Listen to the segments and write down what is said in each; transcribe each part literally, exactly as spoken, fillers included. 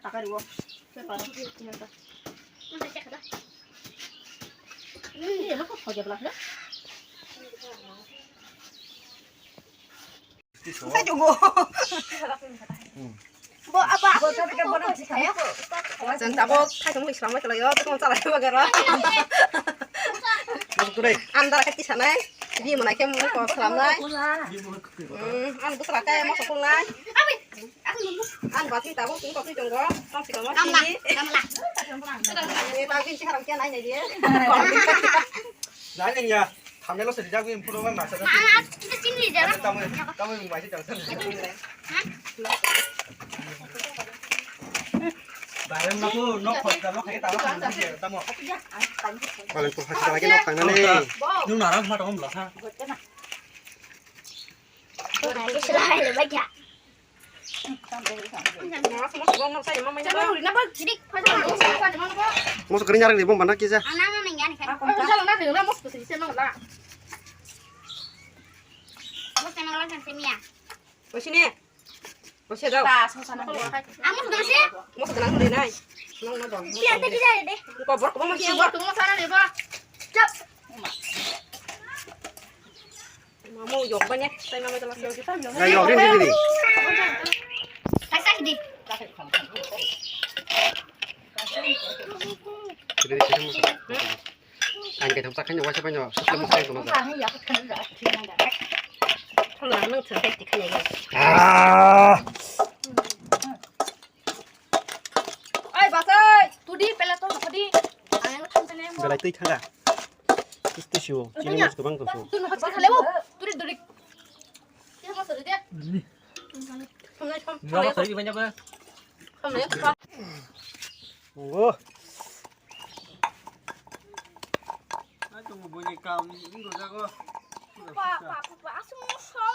Takariwo. Ini lo kok kau jablah lo. Saya juga. Bo apa? Bo tapi kan bono sih saya. Chwng tabuk thaithung mui swlangbai kwlaio, tongmung chalai bagwi rw. Andar khe tisanai, bini mwnai khe mui kok swlamnai. Hmm, ang bwswra khe moso kulnai. Ang bati tabuk tini kokni tongo, tong sikamo sini. Ni tabuk bini chwng khe nai nai di. Nai nai ya. Thumbnail o se rijak bai phuru ma masa. Ah, kita sini rijak. Tamo, tamo yang masih jauh sana. Bayang aku nok hotel lo kayak tahu kan dia, tamo. Paling tuh hasil lagi nok tangan nih. Nung narang mah dong belakang. Selain baca. Moso kering jarang di bom bana kisa. Sini. Moso dong. Moso ganang di nai. Nong na dong. Ko bor ko moso. Mamu yok banyak, saya nama jelas yok kita. Nggak yok, ini, ini. Kasih di. Jadi, kita mau. Ang kita tak kanya wajah banyak, sudah mau saya sama. Kalau nang cerita dikanya ya. Ah. Oi, basai, tudi pela to, tudi. Ang yang thamsane mo. Belai twi thanga. Twi twi siwo. Chini mas gobang tong siwo. Tu no khale bo. Tudi tudi. Kisa mas de. Ni. Thomnai thom. Ni ba thomnai thom. Thomnai thom. Thomnai thom. Ngo. Ai tu mo boni kam ni go jago. Pa pa pa pa asung so.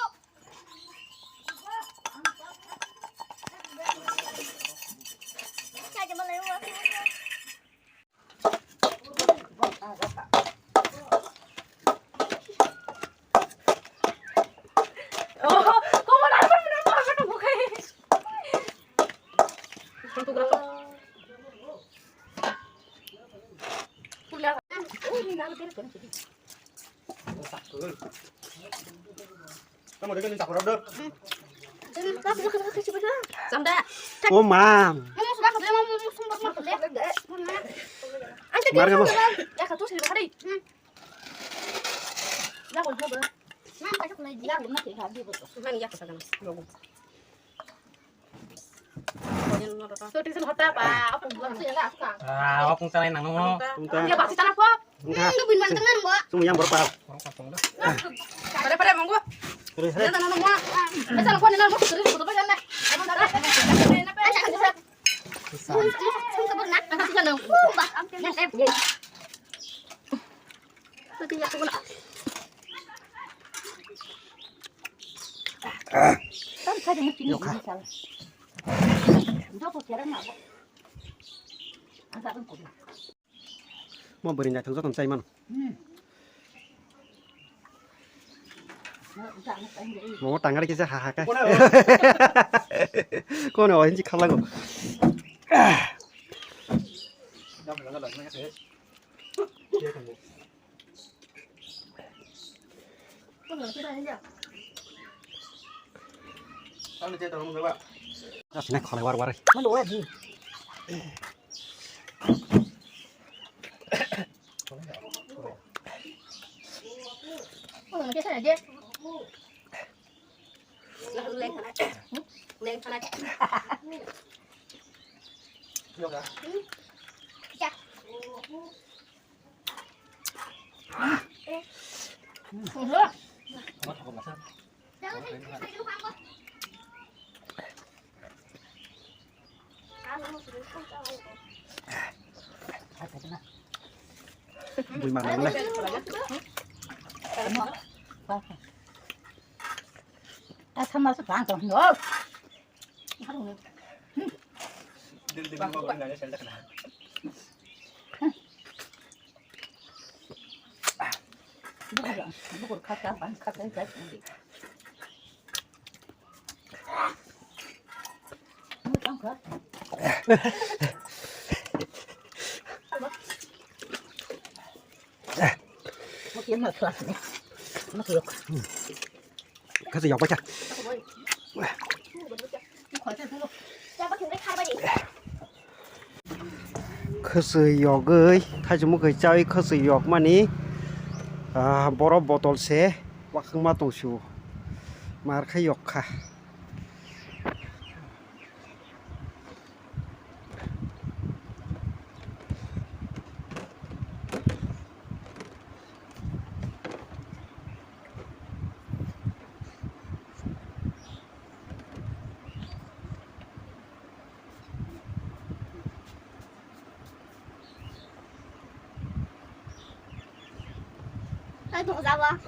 Tamo dega ni takura do. Samda. Oh, mam. Mar ka mo. Ah, apung tanai nang no. Tungta. Sung yang berapa? Pare pare monggo. Pare, pare. Mo bwrwi naithok jotono chai mano. Mo tangari kisa ha ha kha. Kono o hinji khala go. Asina kholai war war. Bui mano le. Asam masuk bang kau. Bukur, bukur khasa, bang khasa, jai sandi. Bukur khasa. Khasui yogwi, thaichuk mwkhwi chawi khasui yokmani, ah, borok botol se wakhangma tongsu, mar khe yok kha.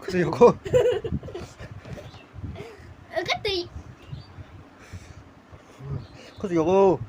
Khasui yogo. Khasui yogo.